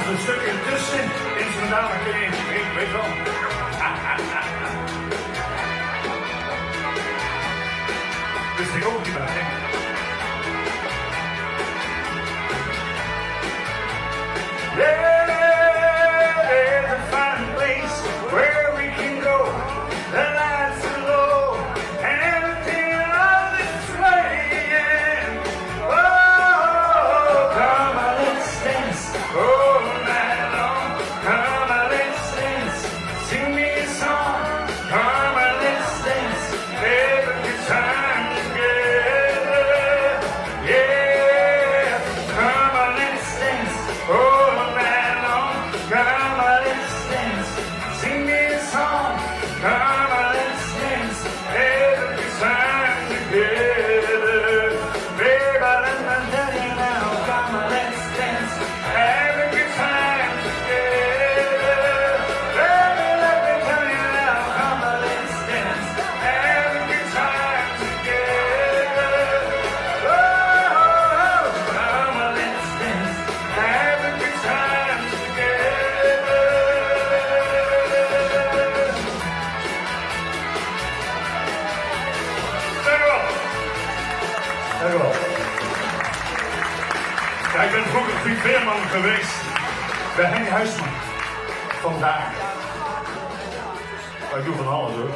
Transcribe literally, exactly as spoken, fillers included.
Ein stökske tösse in zo'n dame, weit, weit waal. Dus ich ouch neet mie, hè. There's a fine place where we can go. The lights are low and everything is swaying. Oh, come on, let's dance all night long. Come on, let's dance. Sing me a song. Come on, let's dance. Have a good time together. Yeah. Come on, let's dance all night long. Come on, let's dance. Sing me a song. Come on, let's dance. Have a good time together. Baby, let me tell you now. Come on, let's dance. Have a good time together. Baby, let me tell you now. Come on, let's dance. Have a good time together. Oh, come on, let's dance. Have a good time together. Dank u wel. Dank u wel. Jao, ich bön vreuger bie Veerman gewaes. Bie Henny Huisman. Vandaag. Mer ich doon van alles, huur.